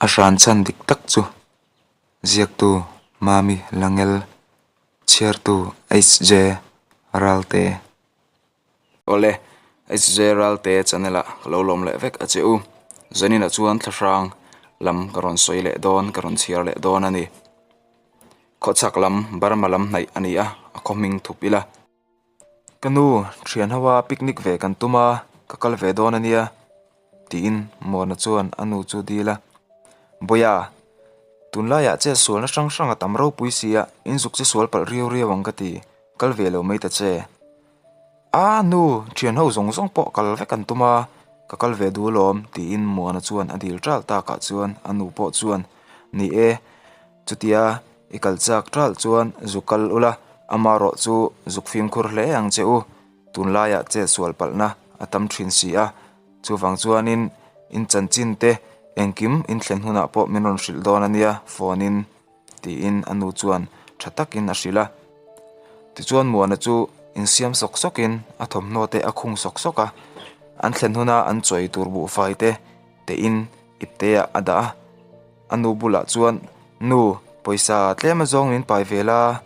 A hran chhan dik tak chu ziaktu Mami Langel, chhiartu HJ Ralte. Awle, HJ Ralte channel ah ka lo lawm leh vek a che u. Zaninah chuan thlahrang lam ka rawn sawi leh dawn, ka rawn chhiar leh dawn a ni. Khawchhak lam Burma lam hnaih a ni a, a khaw hming thup ila. Ka nu, thian ho a picnic ve kan tum a, ka kal ve dawn a nia, tiin Muana chuan a nu chu dil a. Bawiha, tunlaiah che sualna hrang hrang a tam ropui si a, in zuk che sual palh riau riau ang ka ti, kal ve lo mai ta che. A nu, thian ho zawng zawng pawh kal vek an tum a, ka kal ve duh alawm, tiin Muana chuan a dil ṭal takah chuan a nu pawh chuan, Ni e, Chutia i kal chak ṭalh chuan zuk kal ula, amarawh chu zuk fimkhur hle ang che u. Tunlaiah chet sual palhna a tam ṭhin si a, chuvang chuanin in chanchin te engkim in thlen hunah pawh min rawn hrilh dawn a nia phone in, tiin a nu chuan ṭha takin a hrilh a. Tichuan Muana chu insiam sawk sawkin a thawmhnaw te a khung sawk sawk a, an thlen huna an chawi tur buhfai te tein ipteah a dah a. A nu bulah chuan, Nu, pawisa tlem azawng min pai ve la,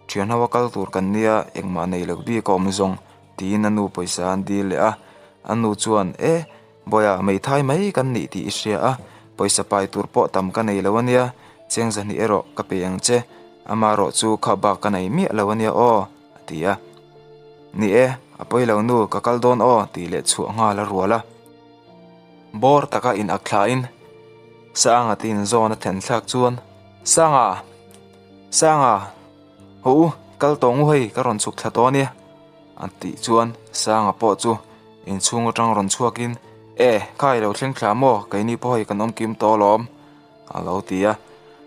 thian ho a kal tur kan nia, engmah nei lo bik a awm zawng, tiin a nu pawisa an dil leh a. A nu chuan, E, Bawiha, hmeithai mai kan nih tih i hria a, pawisa pai tur pawh tam ka nei lo a nia, cheng zahnih erawh ka pe ang che, amarawh chu kha bak ka nei miah lo a nia aw, a ti a. Ni e, a pawi lo nu, ka kal dawn aw, tih leh chhuah nghal a rual a. Bawr taka in ak thlain Sanga te in zawn a thlen thlak chuan Sanga! Sanga! Haw u, kal tawh ngu hei ka rawn chhuk thla tawh a nia a tih chuan Sanga pawh chu inchhung atang rawn chhuakin E, kha i lo thleng thla maw keini pawh hei kan awm kim tawh alawm a lo ti a.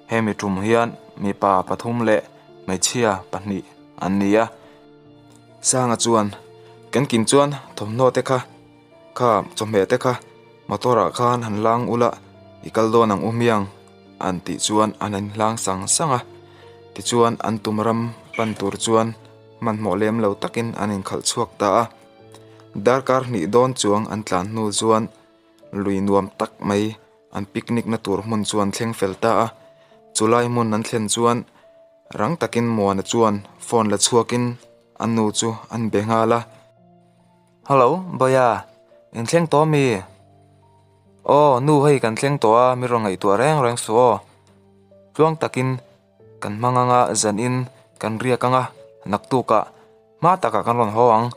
Hemi tum hian mipa pathum leh hmeichhia pahnih an ni a. Sanga chuan kan kim chuan thawmhnaw te kha Kha chawhmeh te kha motor ah khan han lang ula i kal dawn ang u hmiang an tih chuan an in hlang sang sang a tichuan an tum ram pan tur chuan hmanhmawh lem lo takin an inkhalh chhuak ta a darkar hnih dawn chuang an tlan hnu chuan lui nuam tak mai an picnic na tur hmun chu an thleng fel ta a chulai hmun an thlen chuan rang takin Muana chuan phone la chhuakin a nu chu an be nghal a. Hello, Bawia, in thleng tawh ami? Aw, nu hei kan thleng tawh a, mi rawn ngaihtuah reng reng suh aw. Tluang takin kan hmang anga zanin kan riak anga, naktukah hma takah kan rawn haw ang,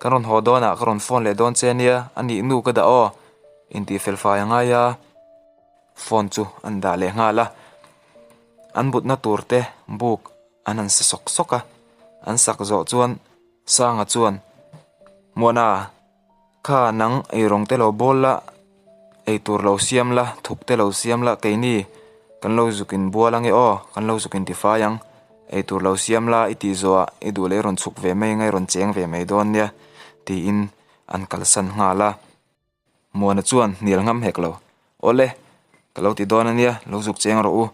kan rawn haw dawnah ka rawn phone leh dawn che ania, a nih nu ka dah aw, intih fel fai a ngai a. Phone chu an dah leh nghal a, an butna tur te buk an han sa sawk sawk a, an sak zawh chuan Sanga chuan, Muana, kha nang eirawng te lo bawl la, eitur lo siam la, thuk te lo siam la, keini kan lo zuk in bual ange aw, kan lo zuk in tifai ang, eitur lo siam la i tih zawhah i duh leh i rawn chhuk ve mai anga i rawn cheng ve mai dawn nia, tiin an kalsan nghal a. Muana chuan hnial ngam hek lo, Awle, ka lo ti dawn a nia, lo zuk cheng rawh u,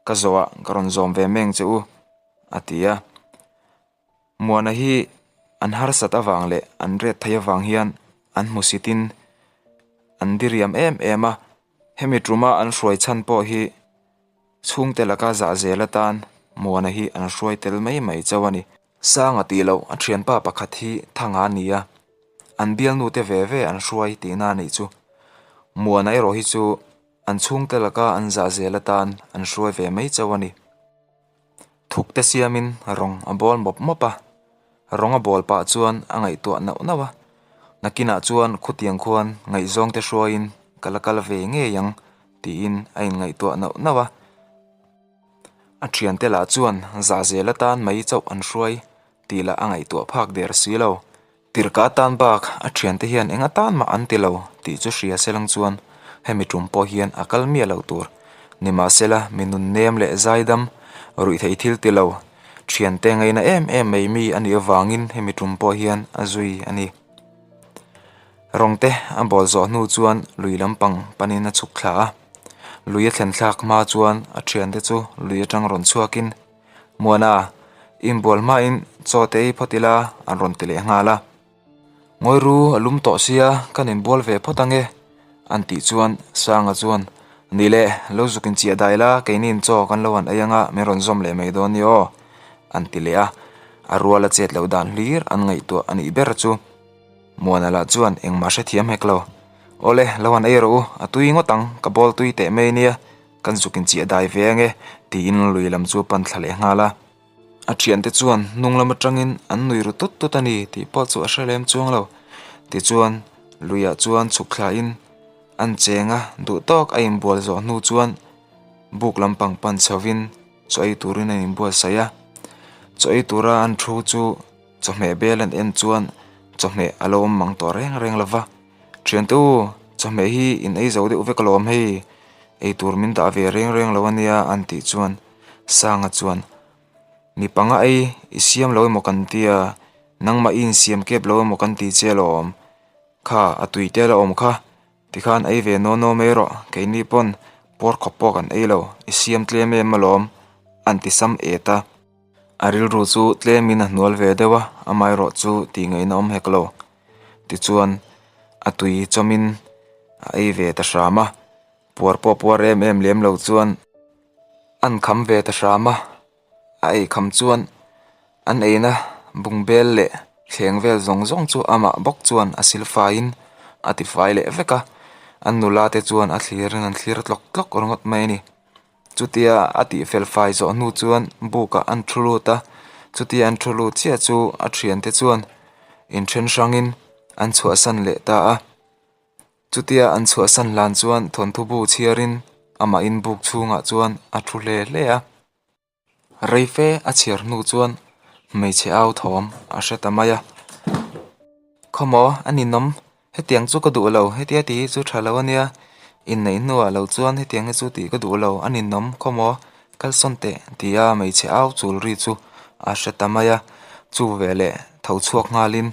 ka zawhah ka rawn zawm ve meng che u, a ti a. Muana hi an harsat avang leh an ret theih avang hian an hmusitin an diriam em em a, hemi tuma an hruai chhan pawh hi chhungte laka zah zel atan Muana hi an hruai tel mai mai chauh a ni. Sanga tih loh a thianpa pakhat hi Thanga a ni a, an bialnu te ve ve an hruai tihna a nih chu. Muana erawh hi chu an chhungte laka an zah zel atan an hruai ve mai chauh a ni. Thuk te siamin rawng a bawl mawp mawp a, rawng a bawl pah chuan a ngaihtuah nauh nauh a, nakinah chuan khutiang khuan ngaihzawng te hruaiin ka la kal ve ngei ang tiin a inngaihtuah nauh nauh a. A thiante lah chuan zah zel atan mai chauh an hruai tih lah a ngaihtuah phak der si lo. Tirhka atan bak a thiante hian eng atan mah an ti lo tih chu hria selang chuan hemi tum pawh hian a kal miah lo tur. Nimahsela mi nun nem leh zaidam, ruihtheih thil ti lo, thiante ngaina em em mai mi a nih avangin hemi tum pawh hian a zui a ni. Rawngte a bawl zawh hnu chuan lui lampang panin a chhuk thla a. Lui a thlen thlak hma chuan a thiante chu lui atang rawn chhuakin Muana, inbual hmain chaw te ei phawt ila an rawn ti leh nghal a. Ngawi ru a lum tawh sia, kan inbual ve phawt ange an tih chuan Sanga chuan. Ni le, lo zuk inchiah dai la, keiniin chaw kan lo han ei anga min rawn zawm leh mai dawn ni aw, an ti leh a. A ruala chet loh dan hlir an ngaihtuah a nih ber chu. Muana lah chuan engmah hrethiam hek lo. Awle, lo han ei rawh u, a tui ngawt ang, ka bawl tui teh mai nia, kan zuk inchiah dai ve ange, tiin lui lam chu a pan thla leh nghal a. A thiante chuan hnung lam atangin an nui ru tut tut a ni tih pawh chu a hre lem chuang lo. Tichuan, luiah chuan chhuk thlain an cheng a, duh tawk a inbual zawh hnu chuan buk lampang pan chhovin chaw ei turin an inbuatsaih a. Chaw ei tura an thu chu chawhmeh bel an en chuan chawhmeh a lo awm mang tawh reng reng lo va. Thiante u, chawhmeh hi in ei zo deuh vek alawm hei, ei tur min dah ve reng reng lo a nia an tih chuan Sanga chuan, Mi panga ei i siam lo emaw kan tia, nangmah i insiam kep lo emaw kan ti che alawm. Kha, a tui te la awm kha, tikhan ei ve naw naw mai rawh, keini pawn puar khawp pawh kan ei lo, i siam tlem em alawm, an ti sam et a. A rilru chu tlemin a hnual ve deuh a, amaherawh chu tih ngaihna awm hek lo. Tichuan, a tui chawmin a ei ve ta hram a, puar pawh puar em em lem lo chuan an kham ve ta hram a, a ei kham chuan an eina bungbel leh thleng vel zawng zawng chu amah bawk chuan a sil faiin a ti fai leh vek a, an nula te chuan a thlirin an thlir tlawk tlawk ringawt mai a ni. Chutia a tih fel fai zawh hnu chuan buk ah an thu lut a, chutia an thu lut chiah chu a thiante chuan inthen hrangin an chhuahsan leh ta a. Chutia an chhuahsan hlan chuan thawnthu bu chhiarin amahin buk chhungah chuan a thu hle hle a. Rei fe a chhiar hnu chuan hmeichhe au thawm a hre ta mai a. Khawmaw a ninawm, hetiang chu ka duh lo, hetia tih hi chu tha lo a nia, inneih hnuah lo chuan hetiang hi chu tih ka duh lo, a ninawm khawmaw kalsawn teh tia hmeichhe au chul ri chu a hre ta mai a. Chu veleh tho chhuak nghalin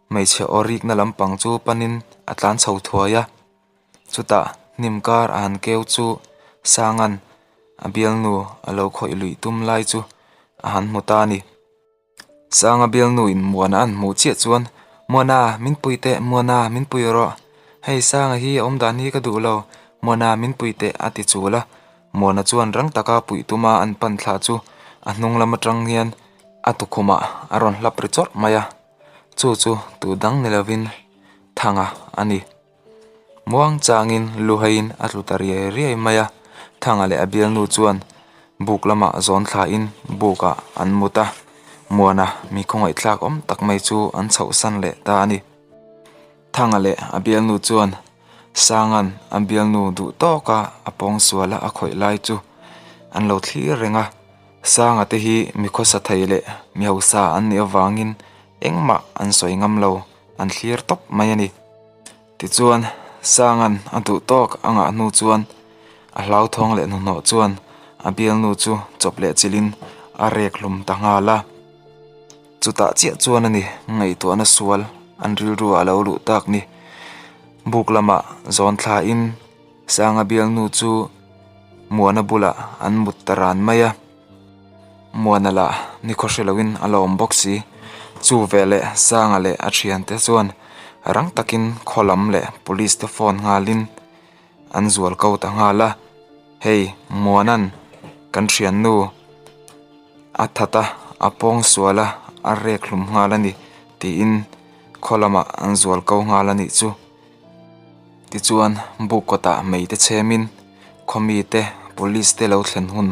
Hmeichhe aw rikna lampang chu panin a tlan chho thuai a, chutah hnim kar a han keu chu Sanga'n a bialnu a lo khawih luih tum lai chu a han hmu ta a ni. Sanga bialnu in Muana an hmuh chiah chuan, Muana, min pui teh, Muana, min pui rawh. Hei Sanga hi a awm dan hi ka duh lo, Muana, min pui teh a ti chul a. Muana chuan rang taka puih tuma an pan thla chu a hnung lam atang hian a tukhumah a rawn hlap ri chawrh mai a. Chu chu tu dang ni lovin Thanga a ni. Muang changin Luhaiin a tlu ta riai riai mai a, Thanga leh a bialnu chuan buk lamah zawn thlain bukah an mut a, Muana mi khawngaihthlak awm tak mai chu an chhohsan leh ta a ni. Thanga leh a bialnu chuan Sanga'n a bialnu duh tawka a pawngsuala a khawih lai chu an lo thlir reng a. Sanga te hi mi khawsa thei leh mi hausa an nih avangin engmah an sawi ngam lo, an thlir tawp mai a ni. Tichuan, Sanga'n a duh tawk a ngah hnu chuan a hlauthawng leh hnuhnawh chuan a bialnu chu chawp leh chilhin a rek hlum ta nghal a. Chutah chiah chuan a ni ngaihtuahna sual an rilru a lo luh tak ni. Buk lamah zawn thlain Sanga bialnu chu Muana bulah an mut ta ran mai a, Muana lah nikhaw hre loin a la awm bawk si. Chu veleh Sanga leh a thiante chuan rang takin khaw lam leh police te phone nghalin an zual ko ta nghal a, Hei Muana'n kan thiannu a that a, a pawng sual a, a rek hlum nghal a ni tiin khaw lamah an zual ko nghal a nih chu. Tichuan buk kawtah mei te chhemin khawmi te police te lo thlen hun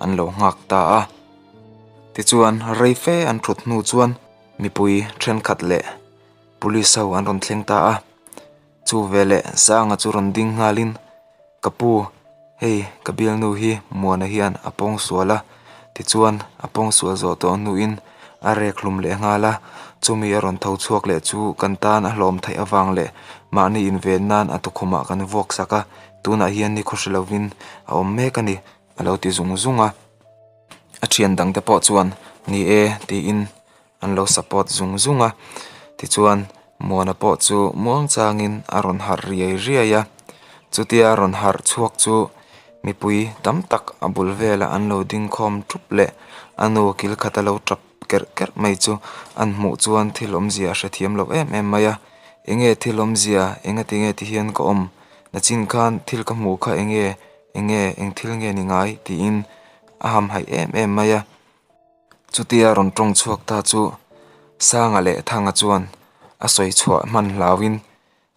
an lo nghak ta a. Tichuan rei fe an thut hnu chuan mipui thenkhat leh police ho an rawn thleng ta a. Chu veleh Sanga chu rawn ding nghalin Ka pu, hei ka bialnu hi Muana hian a pawng sual a, tichuan a pawng sual zawh tawh hnuin a rek hlum leh nghal a, chumi a rawn tho chhuak leh chu kan tan a hlawm theih avang leh mahni inven nan a tukhumah kan vuak sak a, tunah hian ni khawhri lovin a awm mek a ni, a lo ti zung zung a. A thian dangte pawh chuan ni e tiin an lo support zung zung a, tichuan Muana pawh chu muang changin a rawn harh riai riai a, chutia a rawn harh chhuak chu mipui tam tak a bul velah an lo ding khawm thup leh a nu kil khat a lo tap kerh kerh mai chu an hmuh chuan thil awmzia a hrethiam lo em em mai a, enge thil awmzia enga tinge ti hian ka awm nachin khan thil ka hmuh kha enge. Enge, eng thil nge ni ngai? tiin a hamhaih em em mai a. Chutia rawn tawng chhuak ta chu Sanga leh Thanga chuan a sawi chhuah hman hlauin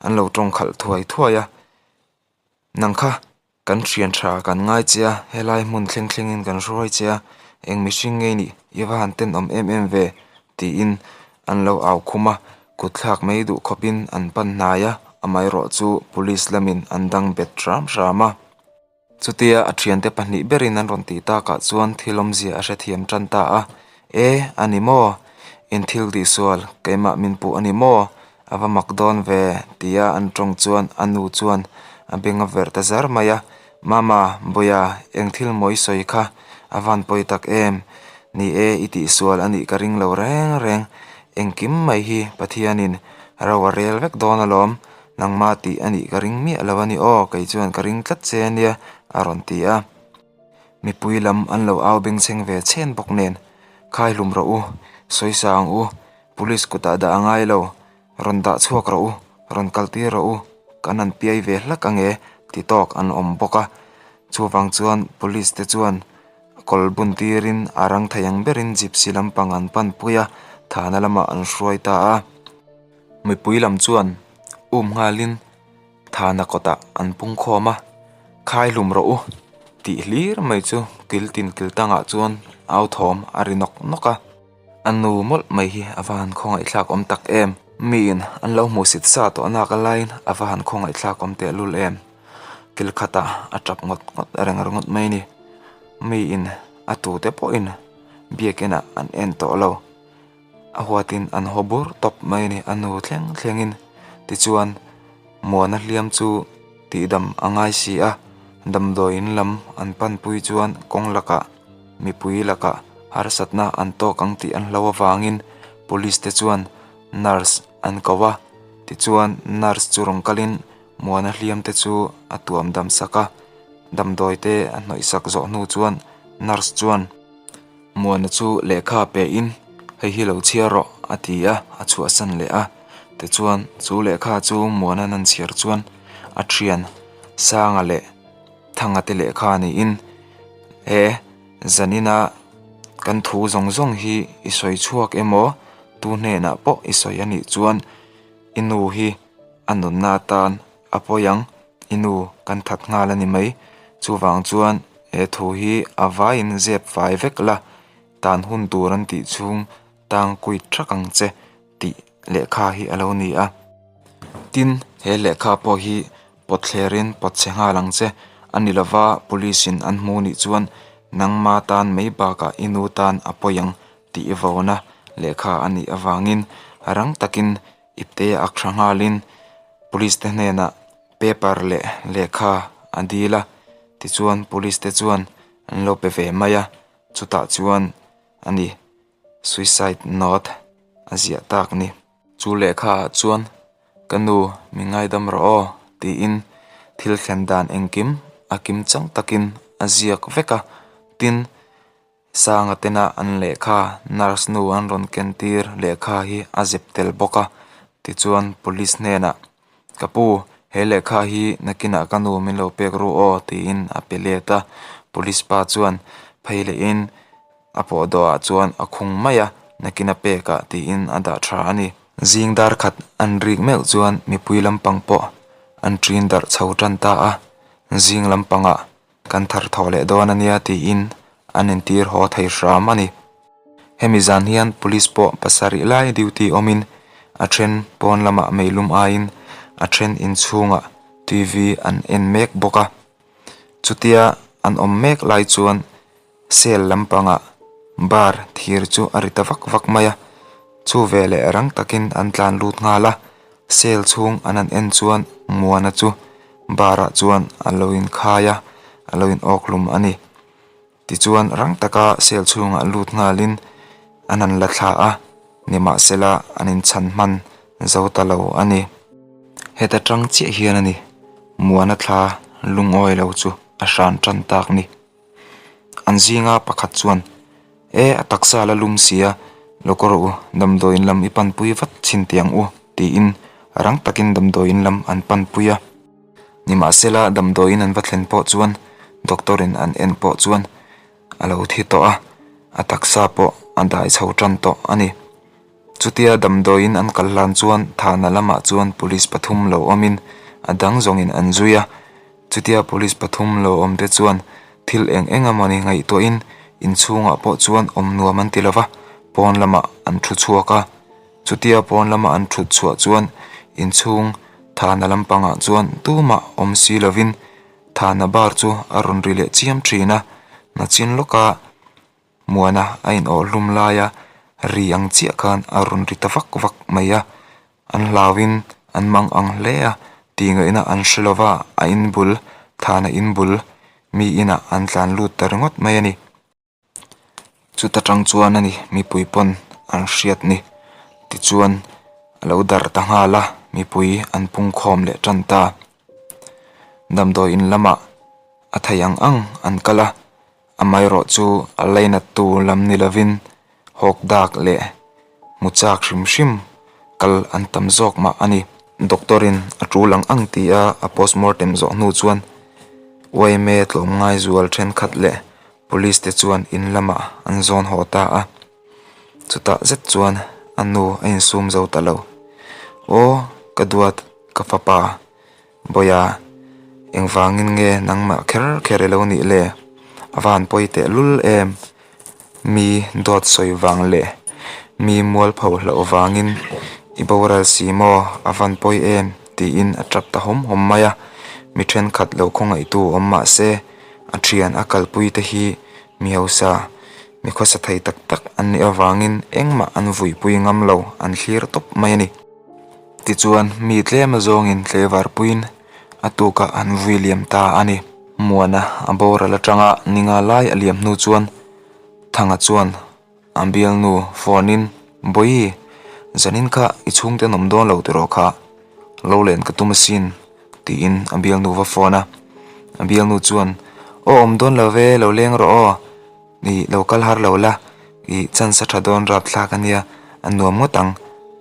an lo tawng khalh thuai thuai a. Nang kha kan thian tha kan ngai che a, helai hmun thleng thlengin kan hruai che a, eng mihring nge nih i va han tenawm em em ve tiin an lo au khum a, kut thlak mai duh khawpin an pan hnai a, amaherawh chu police lamin an dang bet hram hram a. Chutia a thiante pahnih berin an rawn tih takah chuan thil awmzia a hrethiam tan ta a, E, a ni maw? In thil tihsual keimah min puh a ni maw? A va mak dawn ve, tia an tawng chuan a nu chuan a beng a verh ta zar mai a, Mama, Bawia, eng thil maw i sawi kha? A van pawi tak em? Ni e, i tihsual a nih ka ring lo reng reng. Engkim mai hi Pathianin ro a rel vek dawn alawm. Nangmah tih a nih ka ring miah lo a ni aw, kei chuan ka ring tlat che a nia, a rawn ti a. Mipui lam an lo au bengchheng ve chhen bawk nen, Khai hlum rawh u, sawisa ang u, police kutah dah a ngai lo, rawn dah chhuak rawh u, rawn kal tir rawh u, kan han piai ve hlak ange ti tawk an awm bawk a. Chuvang chuan police te chuan kawl bun tirin a rang thei ang berin gypsy lampang an pan pui a, thana lamah an hruai ta a. Mipui lam chuan um nghalin thana kawtah an pung khawm a, Khai hlum rawh u tih hlir mai chu kil tin kil tangah chuan au thawm a ri nawk nawk a. A nu mawlh mai hi a va han khawngaihthlak awm tak em? Miin an lo hmuhsit sa tawh nak a laiin a va han khawngaihthlak awm tehlul em? Kil khatah a tap ngawt ngawt reng ringawt mai ni. Miin a tute pawhin biakinah an en tawh lo. A huatin an haw bur tawp mai a ni, a nu thleng thlengin. Tichuan, Muana hliam chu tihdam a ngai si a, damdawiin lam an panpui chuan kawng lakah mipui lakah harsatna an tawk ang tih an hlo avangin police te chuan nurse an ko a. Tichuan, nurse chu rawn kalin Muana hliam te chu a tuam dam sak a, damdawi te a hnawih sak zawh hnu chuan nurse chuan, Muana chu lehkha pe in hei hi lo chhiar rawh a ti a, a chhuahsan leh a. Tichuan chu lehkha chu Muana'n an chhiar chuan a thian Sanga leh Thanga te lehkha niin he zanina kan thu zawng zawng hi i sawi chhuak emaw tu hnenah pawh i sawi a nih chuan i nu hi a nunna atan a pawi ang, i nu kan that nghal a ni mai. Chuvang chuan he thu hi a vaiin zep fai vek la, tan hun tur an tih chhung tang kuit thak ang che tih lehkha hi a lo ni a. Tin, he lehkha pawh hi pawt thlerin pawt chhe nghal ang che a ni lova, police in an hmu nih chuan nangma tan mai bakah i nu tan a pawi ang tih i vauna lehkha a nih avangin rang takin Ipte a tha nghalin police te hnenah paper leh lehkha a dil a, tichuan police te chuan an lo pe ve mai a, chutah chuan a ni suicide note a ziah tak ni. Chu lehkha ah chuan ka nu mi ngaidam rawh aw tiin thil thlen dan engkim a kim chang takin a ziak vek a, tin. Sanga tena an lehkha nurse nu an rawn ken tir lehkha hi a zep tel bawk a tichuan police hnenah ka pu he lehkha hi nakinah ka nu min lo pek ru aw tiin a pe let a police pa chuan phei leh in a pawh dawh ah chuan a khung mai a nakin a pek ah tiin a dah tha a ni. Zing dar khat an rik meuh chuan mipui lampang pawh an ṭin darh chho tan ta a zing lampangah Kan thar thawh leh dawn a nia tiin an intir haw thei hram a ni. Hemi zan hian police pawh pasarih lai duty awmin a then pawn lamah meilum aiin a then inchhungah TV an en mek bawk a. Chutia an awm mek lai chuan cell lampangah bar thir chu a ri ta vak vak mai a. Chu veleh rang takin an tlan lut nghal a. Cell chhung an han en chuan Muana chu bar ah chuan a lo inkhai a, a lo in awk hlum a ni. Tichuan rang taka cell chhungah lut nghalin an han la thla a, nimahsela an inchhan hman zo ta lo a ni. Heta tang chiah hian a ni, Muana thla lungawi lo chu a hran tan tak ni. An zinga pakhat chuan, E, a taksa la lum si a, lo kawr u, damdawiin lam i panpui vat chhin teh ang u, tiin rang takin damdawiin lam an panpui a. Nimahsela damdawiin an va thlen pawh chuan Doctor in an en pawh chuan a lo thi tawh a, a taksa pawh a dai chho tan tawh a ni. Chutia damdawiin an kal hlan chuan Thana lamah chuan police pathum lo awmin a dang zawngin an zui a. Chutia police pathum lo awm te chuan thil eng eng emawni ngaihtuahin inchhungah pawh chuan awm nuam an ti lo va, pawn lamah an thu chhuak a. Chutia pawn lama an thut chhuah chuan inchhung Thana lampangah chuan tumah awm si lovin Thana bar chu a rawn ri leh chiam thin a, nachin lawka Muana a inawh hlum laia ri ang chiah khan a rawn ri ta vak vak mai a, an hlauin an mang ang hle a, tih ngaihna an hre lova a inbul Thana inbul mi inah an tlan lut ta ringawt mai a ni. Chuta tang chuan a ni mipui pawn an hriat ni tichuan a lo darh ta nghal a mipui an pung khawm leh tan ta. Damdawi in lamah a thei ang ang an kal a amaherawh chu a lainat tu lam ni lovin hawk dak leh hmu chak hrim hrim kal an tam zawk mah a ni. Doctor in a tul ang ang ti a a postmortem zawh hnu chuan yma tlawmngai zual thenkhat leh Police te chuan in lamah an zawn haw ta a, chutah zet chuan a nu a insum zo ta lo. Aw ka duat ka fapa, Bawia, engvangin nge nangmah kher kher i lo nih le? A van pawi teh lul em? Mi dawt sawi vang leh mi mualpho hlauh vangin i boral si maw a van pawi em? tiin a tap ta hawm hawm mai a, mi thenkhat lo khawngaihtu awm mah se A thian a kalpui te hi mi hausa, mi khawsa thei tak tak an nih avangin engmah an vuipui ngam lo, an thlir tawp mai a ni. Tichuan, mi tlem azawngin tleivarpuiin a tukah an vui liam ta a ni. Muana a boral atanga ninga lai a liam hnu chuan Thanga chuan a bialnu phone in, Bawihi, zanin kha i chhungte an awm dawn lo tiraw kha, lo len ka tum asin, tiin a bialnu va phone a. A bialnu chuan, Aw awm dawn lo ve, lo leng rawh aw, i lo kal har lo la, i chance a tha dawn rapthlak a nia, a nuam ngawt ang,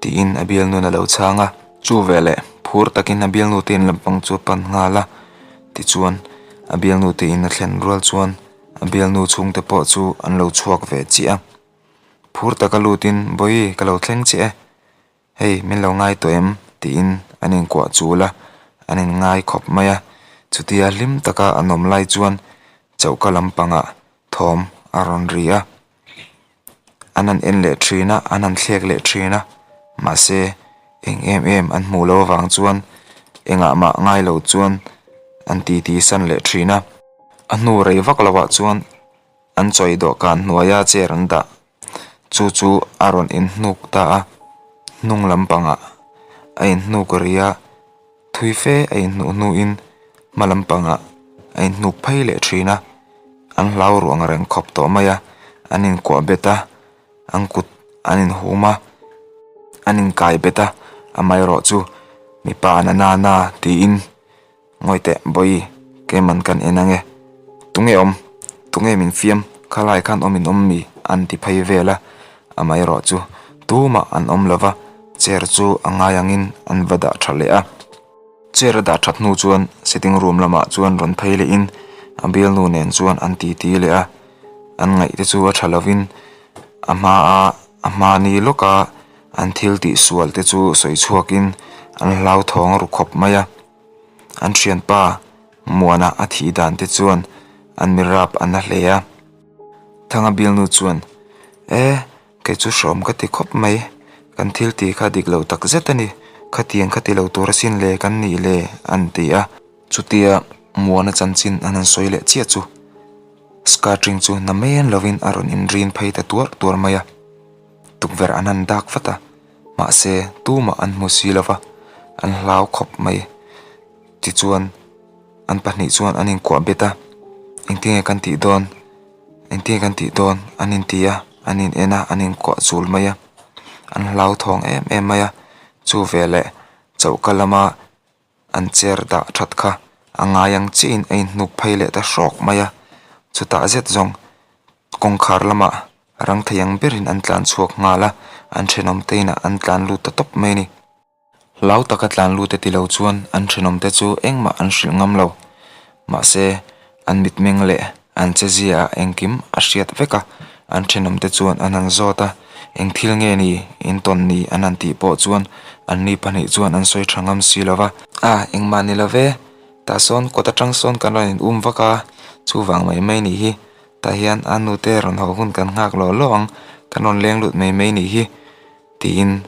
tiin a bialnu'n a lo chhang a. Chu veleh phur takin a bialnu te in lampang chu a pan nghal a, tichuan a bialnu te in a thlen rual chuan A bialnu chhungte pawh chu an lo chhuak ve chiah a, phur taka lutin Bawihi ka lo thleng chiah e, hei min lo ngai tawh em? tiin an inkuah chul a, an inngai khawp mai a, chutia hlim taka an awm lai chuan choka lampangah thawm a rawn ri a. An han en leh thin a, an han thlek leh thin a, mahse eng em em an hmuh loh avang chuan engah mah ngai lo chuan an titi san leh thin a. A hnu rei vak lovah chuan an chawi dawhkan hnuaia chair an dah chu chu a rawn inhnuk ta a, hnung lampangah a inhnuk ri a. Thui fe a inhnuh hnuin hma lampangah a inhnuk phei leh thin a, an hlau ruang reng khawp tawh mai a, an inkuah bet a, an kut an inhum a, an inkai bet a, amaherawh chu mipa na na na tiin ngawi teh Bawihi keiman kan en ange, tunge awm, tunge min fiam, khalai khan awm in awm mi an ti phei vel a, amaherawh chu tumah an awm lo va. Chair chu a ngai angin an va dah tha leh a, chair a dah that hnu chuan sitting room lamah chuan rawn phei leh in a bialnu nen chuan an titi leh a, an ngaih te chu a tha lovin a hma a a hmani lawka an thil tih sual te chu sawi chhuak in an hlauthawng ru khawp mai a, an thianpa Muana a thih dan te chuan an mi rap a na hle a, Thanga bialnu chuan e. Kei chu hrawm ka ti khawp mai, kan thil tih kha dik lo tak zet a ni, khatiang kha ti lo tur asin le kan nih le an ti a. Chutia Muana chanchin an han sawi leh chiah chu Skatring chu na men lovin a rawn inrin phei ta tuar tuar mai a, tukverh an han dak vat a, mahse tumah an hmu si lova, an hlau khawp mai. Tichuan an pahnih chuan an inkuah bet a, engtinge kan tih dawn? Engtin kan tih dawn an inti a, an in en a, an inkuah chul mai a, an hlauthawng em em mai a, chu veleh choka lama an chair dah that kha a ngai ang chiahin a inhnuk phei leh ta hrawk mai a, chutah zet zawng kawngkhar lamah rang thei ang berin an tlan chhuak nghal a, an thenawm te inah an tlan lut ta tawp mai a ni. Hlau taka tlan lut e ti lo chuan an thenawmte chu engmah an hrilh ngam lo. Mahse, An mitmeng leh an chezia ah engkim a hriat vek a, an thenawmte chuan an han zawt a, eng thil nge ni in tawn ni an han tih pawh chuan anni pahnih chuan an sawi tha ngam si lo va. A, engmah ni lo ve, tah sawn kawt atang sawn kan rawn in um vak a, chuvang mai mai nih hi, tah hian a nute rawn haw hun kan nghak lawh lawh ang, kan rawn leng lut mai mai nih hi, tiin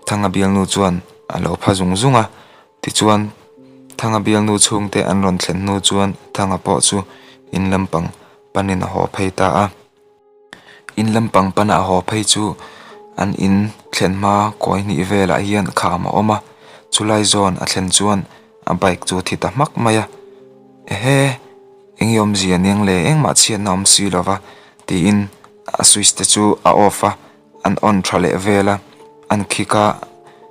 Thanga bialnu chuan a lo pha zung zung a. Tichuan, Thanga bialnu chhungte an rawn thlen hnu chuan Thanga pawh chu in lampang panin a haw phei ta a. In lampang pana a haw phei chu an in thlen hma kawi hnih velah hian kham a awm a, chulai zawn a thlen chuan a bike chu a thi ta hmak mai a. Ehe! Eng i awmzia aniang le? Engmah chhiatna awm si lo va tiin a switch te chu a off a. An on tha leh vel a, an khik a,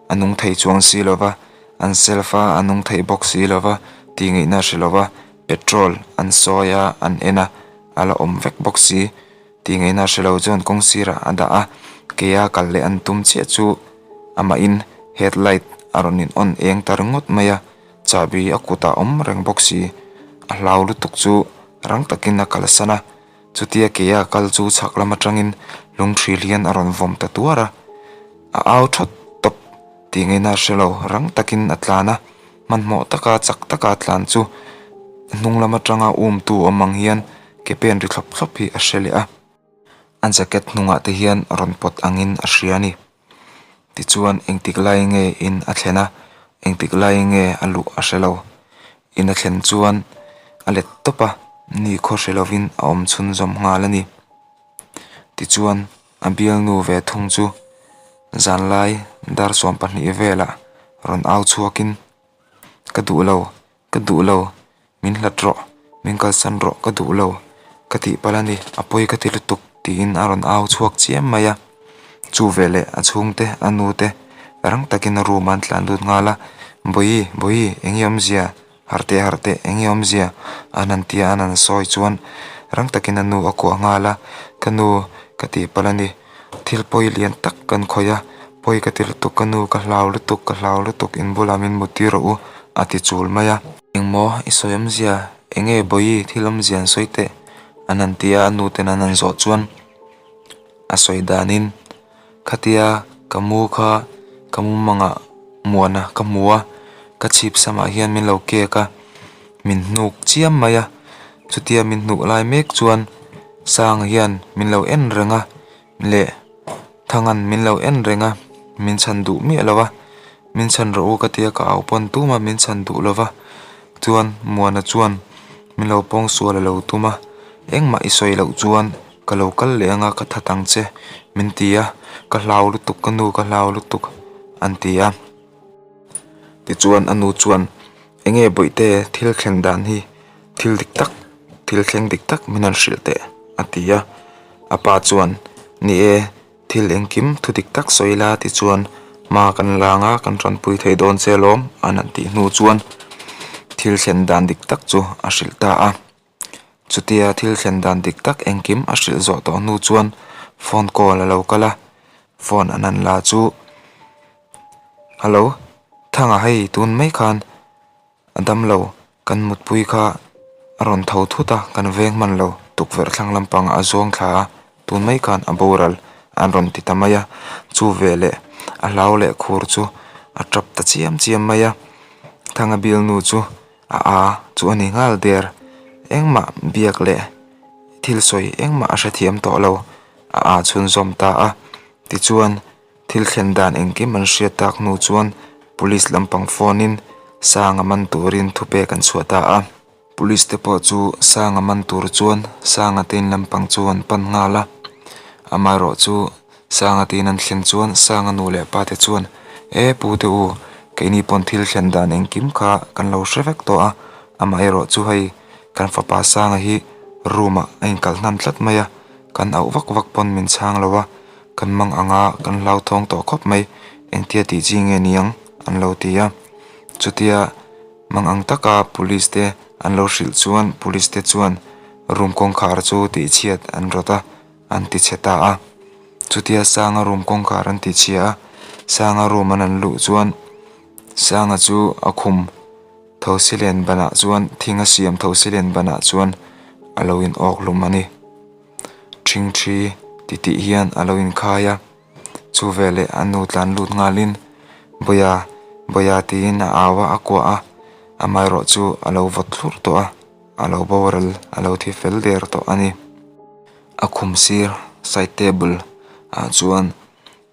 a nung thei chuang si lo va, an self a, a nung thei bawk si lo va, tih ngaihna a hre lo va, petrol an sawi a, an en a, a la awm vek bawk si, tih ngaihna a hre lo chuan kawng sirah a dah a, keia kal leh an tum chiah chu amahin headlight a rawn in on eng ta ringawt mai a, chahbi a kutah awm reng bawk si, a hlau lutuk chu rang takin a kalsan a. Chutia keia kal chu chhak lam atangin lungthil hian a rawn vawm ta tuar a, a au thawt tawp tih ngaihna a hre lo, rang takin a tlan a, hmanhmawh taka chak taka a tlan chu a hnung lam atanga umtu awm ang hian ke pen ri thlawp thlawp hi a hre leh a, a jacket hnungah te hian rawn pawt angin a hria a ni. Tichuan engtik lai nge in a thlen a, engtik lai nge a luh a hre lo. In a thlen chuan a let tawp a, ni khaw hre lovin a awm chhunzawm nghal a ni. Tichuan a bialnu ve thung chu zanlai dar 12 velah rawn au chhuakin, Ka duh lo, Ka duh lo, min hlat rawh, min kalsan rawh ka duh lo, ka tih palh a ni, a pawi ka ti lutuk tiin a rawn au chhuak chiam mai a. Chu veleh a chhungte, a nu te rang takin a room ah an tlan lut nghal a, Bawihi, Bawihi, eng nge awmzia? Harh teh, harh teh, eng nge awmzia? An han ti a, an han sawi chuan rang takin a nu a kuah nghal a, Ka nu, ka tih palh a ni. Thil pawi lian tak kan khawih a, pawi ka ti lutuk ka nu ka hlau lutuk ka hlau lutuk in bulah min mut tir rawh u a ti chul mai a. Engmaw i sawi awmzia eng nge bawihi thil awmzia an sawi teh an han ti a, a nu ten an han zawh chuan a sawi danin khatia ka mu kha ka mumangah muana ka hmu a, ka chhip samah hian min lo kek a, min hnuk chiam mai a, chutia min hnuk lai mek chuan. Sanga hian min lo en reng a leh Thangan min lo en reng a, min chhan duh miah lo a, min chhan rawh u ka tia ka au pawn tum a min chhan duh lo va, chuan Muana chuan min lo pawng sual a lo tum a, engmah i sawi loh chuan ka lo kal leh anga ka that ang che min ti a, ka hlau lutuk ka nu ka hlau lutuk an ti a. Tichuan a nu chuan enge bawihte thil thlen dan hi thil dik tak thil thleng dik tak min han hrilh teh a ti a a pa chuan ni e thil engkim thu dik tak sawi ila tichuan hma kan lang a kan tanpui thei dawn che alawm an han tih hnu chuan thil thlen dan dik tak chu a hrilh ta a chutia thil thlen dan dik tak engkim a hrilh zawh tawh hnu chuan phone call a lo kal a phone an han la chu hello Thanga hei tun mai khan. A dam lo, kan mutpui kha a rawn tho thut a, kan veng hman lo, tukverh thlang lampangah a zuang thla a, tun mai khan a boral an rawn ti ta mai a, chu veleh a hlau leh khur chu a tap ta chiam chiam mai a, Thanga bialnu chu a a chu a ni nghal der, engmah biak leh thil sawi engmah a hrethiam tawh lo, a a chhunzawm ta a, tichuan. Thil thlen dan engkim an hriat tak hnu chuan Police lampang phone in Sanga man turin thupek an chhuah ta a. Police te pawh chu Sanga man tur chuan Sanga te in lampang chu an pan nghal a. Amaherawh chu Sanga te in an thlen chuan Sanga nu leh pa te chuan E pu te u, keini pawn thil thlen dan engkim kha kan lo hre vek tawh a, amaherawh chu hei kan fapa Sanga hi room ah a inkalh hnan tlat mai a, kan auh vak vak pawn min chhang lo a. Kan mang ang a, kan hlauthawng tawh khawp mai, engtia tih chi nge ni ang? an lo ti a. Chutia mang ang taka police te an lo hrilh chuan police te chuan room kawngkhar chu tihchhiat an rawt a, an ti chhe ta a. Chutia Sanga room kawngkhar an ti chhia a, Sanga room an an luh chuan Sanga chu a khum thosi len banah chuan thing a siam thosi len banah chuan. a lo in awk hlum a ni. Ṭhingṭhi titih hian a lo inkhai a, chu veleh a nu tlan lut nghalin, Bawia, Bawia tiin a au a, a kuah a, amaherawh chu a lo vawt thlurh tawh a, a lo boral, a lo thi fel der tawh a ni. A khum sir side table ah chuan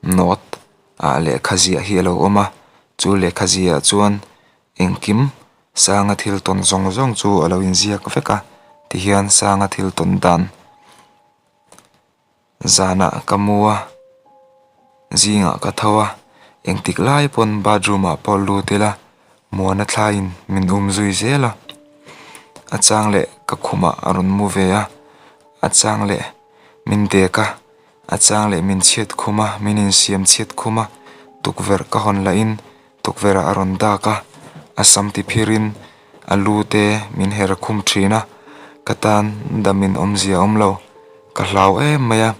note ah lehkha ziah hi a lo awm a, chu lehkha ziah chuan engkim Sanga thil tawn zawng zawng chu a lo inziak vek a, tihian Sanga thil tawn dan zanah ka mu a, zingah ka tho a, engtik lai pawn bathroom ah pawh lut ila muana thlaiin min um zui zel a, a chang leh ka khumah a rawn mu ve a, a chang leh min dek a, a chang leh min chhiat khum a, min insiam chhiat khum a, tukverh ka hawn lahin Tukverh ah a rawn dak a, a sam ti phirin a lu te min her khum thin a, ka tan dam in awmzia a awm lo, ka hlau em mai a,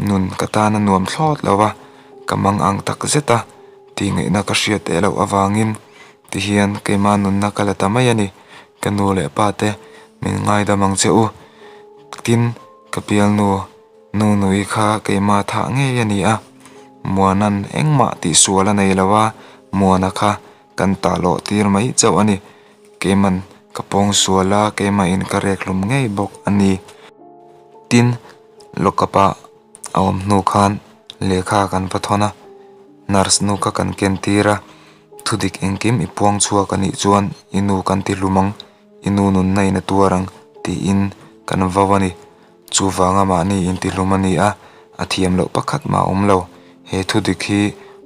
nun ka tan a nuam thlawt lo a, ka mang ang tak zet a, tih ngaihna ka hriat teh loh avangin ti hian keimah nunna ka la ta mai a ni, ka nu leh pa te min ngaidam ang che u, tin ka bialnu. Nunui kha keimah thah ngei a ni a, Muana'n engmah tihsual a nei lo a, Muana kha kan tah lawh tir mai chauh a ni. Keiman ka pawng sual a, keimahin ka rek hlum ngei bawk a ni. Tin, lockup ah a awm hnu khan lehkha kan va thawn a, nurse nu kha kan ken tir a, thudik engkim i puang chhuak a nih chuan i nu kan ti hlum ang, i nu nunna in a tuar ang tiin kan vau a ni. Chuvanga mahni intihlum a ni a, a thiam loh pakhat mah a awm lo. He thu dik hi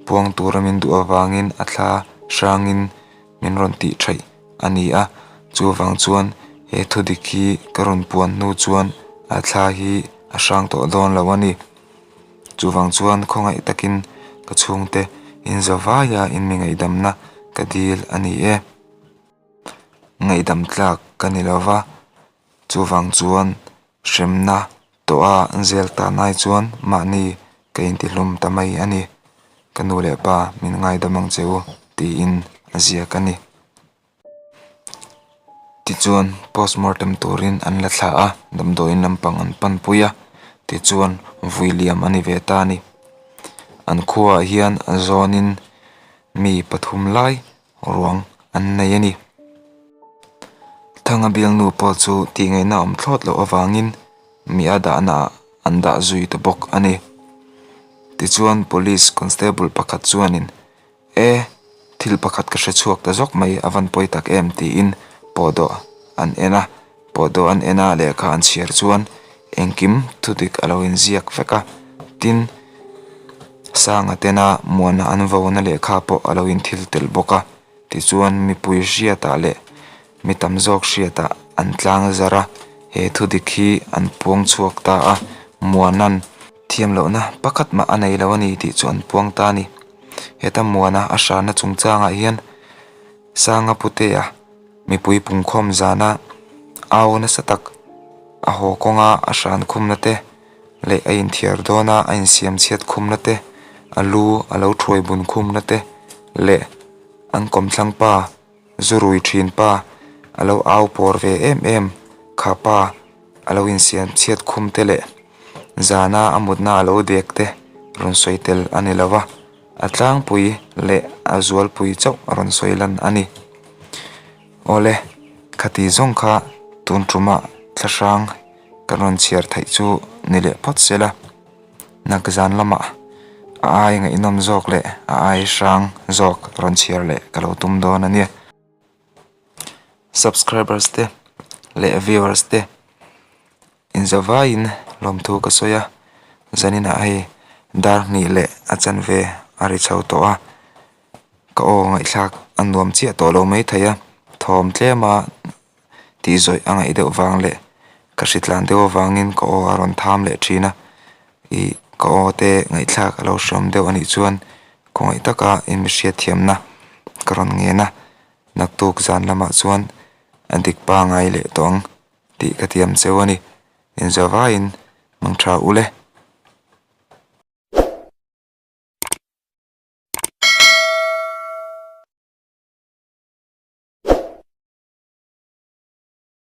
puang tura min duh avangin a thla hrangin min rawn tih theih a ni a, chuvang chuan he thu dik hi ka rawn puan hnu chuan a thla hi a hrang tawh dawn lo a ni. Chuvang chuan khawngaih takin ka chhungte inzavaia inmi ngaihdamna ka dil a ni e. Ngaihdam tlak ka ni lova. Chuvang chuan hremna tawha zel ta nai chuan mahni ka intihlum ta mai a ni. Ka nu leh pa min ngaidam ang che u tiin a ziak a ni. Tichuan postmortem turin an la thlah a, damdawiin lampang an panpui a, tichuan vui liam a ni ve ta a ni. An khuaah hian a zawnin mi pathum lai ruang an nei a ni. Thanga bialnu pawh chu tih ngaihna awm thlawt loh avangin mi a dahna ah an dah zui ta bawk a ni. Tichuan Police Constable pakhat chuanin E, thil pakhat ka hre chhuak ta zawk mai a van pawi tak em tiin pawhdawh an en a, pawhdawh an en a lehkha an chhiar chuan engkim thudik a lo inziak vek a, tin Sanga tena muana an vona lehkha pawh a lo inthil tel bawk a, tichuan mipui hriatah leh mi tam zawk hriatah an tlang zar a, he thudik hi an puang chhuak ta a, Muana'n thiam lohna pakhat mah a nei lo a ni tih chu an puang ta a ni. Heta Muana a hrana chungchangah hian Sanga Putea mipui pungkhawm zana au nasa tak a haw kawnga a hran khumna te leh a inthiar dawn a a insiam chhiat khumna te a lu a lo thuai bun khumna te leh an kawmthlang pa zu rui thin pa a lo au pawr ve em em kha pa a lo insiam chhiat khum te leh zana a mutna a lo dek te rawn sawi tel a ni lo va. A tlangpui leh a zualpui chauh a rawn sawi lan a ni. Awle, khati zawng kha tun tumah thlahrang kan rawn chhiar theih chu ni leh phawt se la, nakzan lamah a ai ngaihnawm zawk leh a ai hrang zawk rawn chhiar leh ka lo tum dawn a nia. Subscribers te leh viewers te Inzavaiin lawmthu ka sawi a, zaninah hei dar hnih leh a chanve a ri chho tawh a, ka aw ngaihthlak a nuam chiah tawh lo maithei a, thawm tlema tih zawih a ngaih deuh vang leh ka hritlan deuh avangin ka aw a rawn tham leh thin a, ih ka aw te ngaihthlak a lo hreawm deuh a nih chuan khawngaih taka in mi hriatthiamna ka rawn ngen a, naktuk zan lamah chuan a dik pangai leh tawh ang. Tih ka tiam cheu a ni. Inzavaiin mang tha u le.